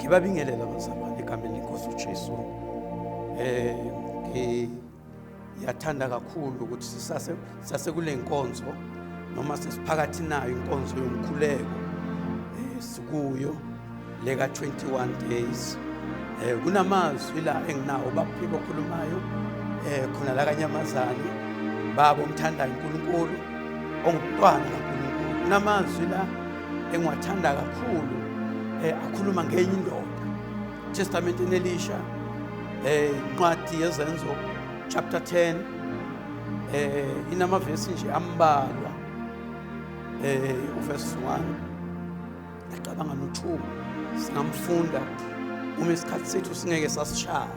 Ngibabingelela abazalwane egameni lenkosi uJesu. Ngiyathanda kakhulu ukuthi sisase sasekule nkonzo noma sesiphakathi nayo inkonzo yomkhuleko sikuyo leka 21 days. Kunamazwi la enginawo baphika okhulumayo khona la kaNyamazane baba omthandayo uNkulunkulu ongumntwana kaNkulunkulu. Kunamazwi la engiwathanda kakhulu akhuluma ngenye indoda Testamenteni elisha, incwadi yezenzo chapter 10, inamavesi nje ambalwa, uverse 1 ngiyacabanga no-2 singamfunda uma isikhathi sethu singeke sasishaya.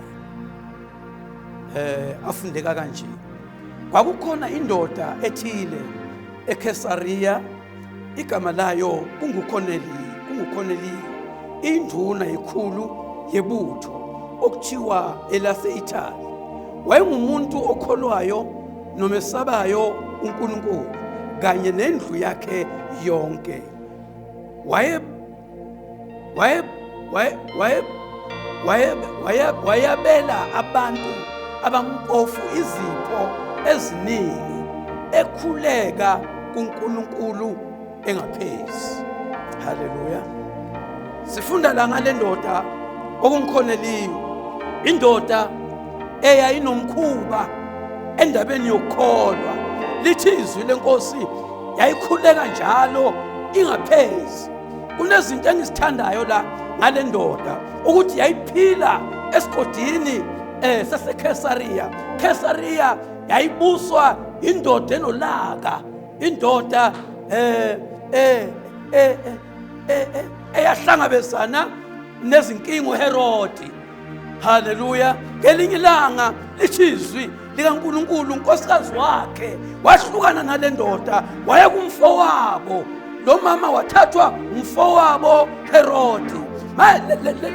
Afundeka kanje: kwakukhona indoda ethile eKesariya, igama layo kunguKorneliyo, induna yekhulu yebutho okuthiwa elase-Italy. Wayengumuntu okholwayo nomesabayo uNkulunkulu kanye nendlu yakhe yonke. Waye waye waye waye waye waye wayabela abantu abampofu izipho eziningi, ekhuleka kuNkulunkulu engaphezi. Haleluya. Sifunda la ngale ndoda okunguKorneliyo, indoda eyayinomkhuba endabeni yokukholwa. Lithi izwi lenkosi yayikhuleka njalo ingaphezi. Kunezinto engizithandayo la ngale ndoda, ukuthi yayiphila esigodini saseKesariya. Kesariya yayibuswa indoda enolaka, indoda eyahlangabezana nezinkinga, uHerodi. Haleluya. Ngelinye ilanga lithi izwi likaNkulunkulu unkosikazi wakhe wahlukana nale ndoda waya kumfowabo. Lo mama wathathwa umfowabo Herodi.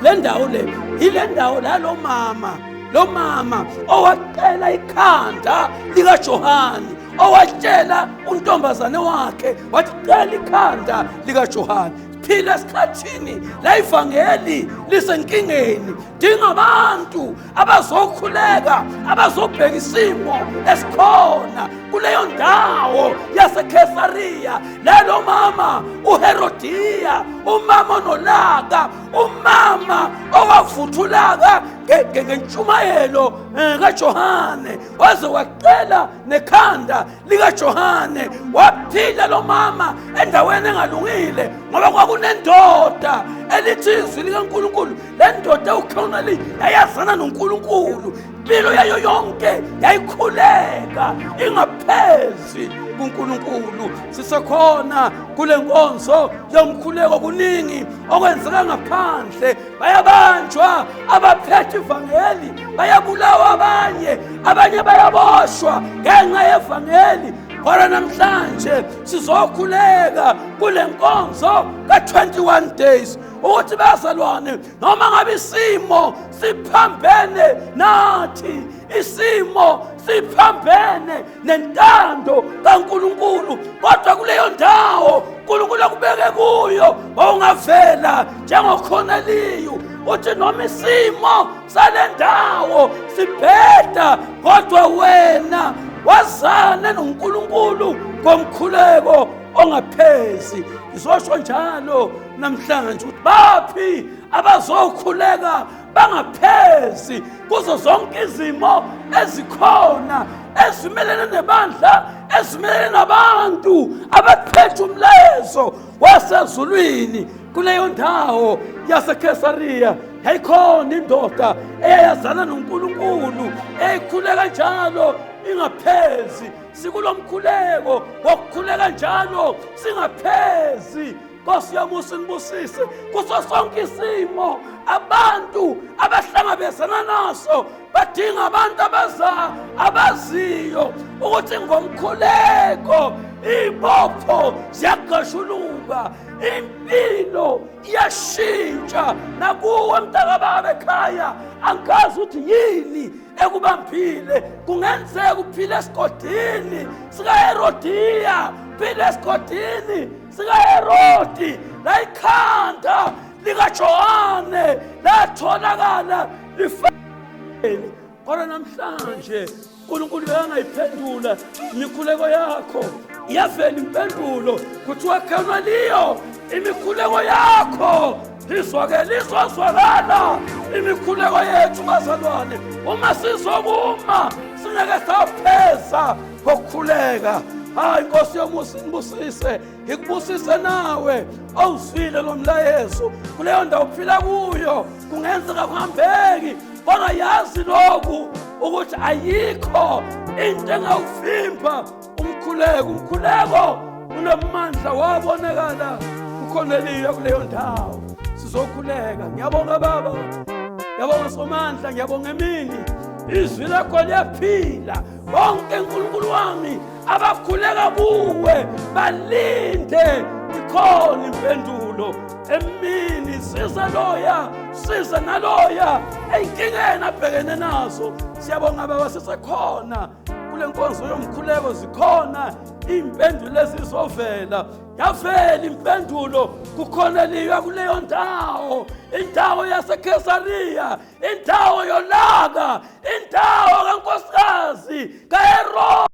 Le ndawo le ile ndawo la lo mama, lo mama owacela ikhanda likaJohane, owatshela untombazane wakhe wathi cela ikhanda likaJohane. Phila esikhathini la ivangeli lisenkingeni, dinga abantu abazokhuleka, abazobheka isimo esikhona kuleyo ndawo yaseKesariya. Lelo mama uHerodiya, umama onolaka, umama owavuthulaka ngentshumayelo kaJohane, waze wacela nekhanda likaJohane. Waphila lo mama endaweni engalungile, ngoba kwakunendoda elithi izwi likaNkulunkulu. Le ndoda uKorneli yayazana noNkulunkulu, impilo yayo yonke yayikhuleka ingaphezi kuNkulunkulu. Sisekhona kule nkonzo yomkhuleko, kuningi okwenzeka ngaphandle. Bayabanjwa abaphethe ivangeli, bayabulawa abanye, abanye bayaboshwa ngenxa yevangeli. Kodwa namhlanje sizokhuleka kule nkonzo ka-21 days ukuthi bazalwane, noma ngabe isimo siphambene nathi, isimo siphambene nentando kaNkulunkulu, kodwa kuleyo ndawo uNkulunkulu akubeke kuyo wawungavela njengoKorneliyu uthi noma isimo sale ndawo sibheda, kodwa wena wazane noNkulunkulu ngomkhuleko ongaphezi. Ngizosho njalo namhlanje ukuthi baphi abazokhuleka bangaphezi kuzo zonke izimo ezikhona ezimelene nebandla, ezimelene nabantu abaphethe umlezo wasezulwini. Kuleyo ndawo yaseKesariya yayikhona indoda eyayazana noNkulunkulu, eyayikhuleka njalo ingaphezi. Sikulo mkhuleko wokukhuleka njalo singaphezi. Nkosi yami, usinibusise kuso sonke isimo abantu abahlangabezana naso. Badinga abantu abaziyo ukuthi ngomkhuleko iy'bopho ziyagqashuluka, impilo iyashintsha. Nakuwe mntakababa ekhaya, angazi ukuthi yini ekubambile. Kungenzeka uphile esigodini sikaHerodiya, phile esigodini sikaHerodi, la ikhanda likaJohane latholakala lifeni. Kodwa namhlanje uNkulunkulu bekangayiphendula imikhuleko yakho, iyavela impendulo, kuthiwa Korneliyo, imikhuleko yakho izwakele, izozwakala imikhuleko yethu bazalwane uma sizokuma singeke sapheza ngokukhuleka. Hayi, Nkosi yomusa inibusise, ngikubusise nawe owuzwile lo mlayezo. Kuleyo ndawo uphila kuyo kungenzeka kuhambeki, kodwa yazi lokhu ukuthi ayikho into engawuvimba umkhuleko. Umkhuleko unamandla, wabonakala uKorneliyo kuleyo ndawo. Sizokhuleka. Ngiyabonga Baba, ngiyabonga Somandla, ngiyabonga emini, izwi lakho liyaphila. Bonke, Nkulunkulu wami, abakhuleka kuwe balinde, ikhona impendulo emini. Siza loya, siza naloya ey'nkingeni abhekene nazo. Siyabonga Baba, sisekhona kule nkonzo yomkhuleko, zikhona iy'mpendulo ezizovela. Yavela impendulo kuKorneliyo kuleyo ndawo, indawo yaseKhesariya, indawo yolaka, indawo kankosikazi kaHerode.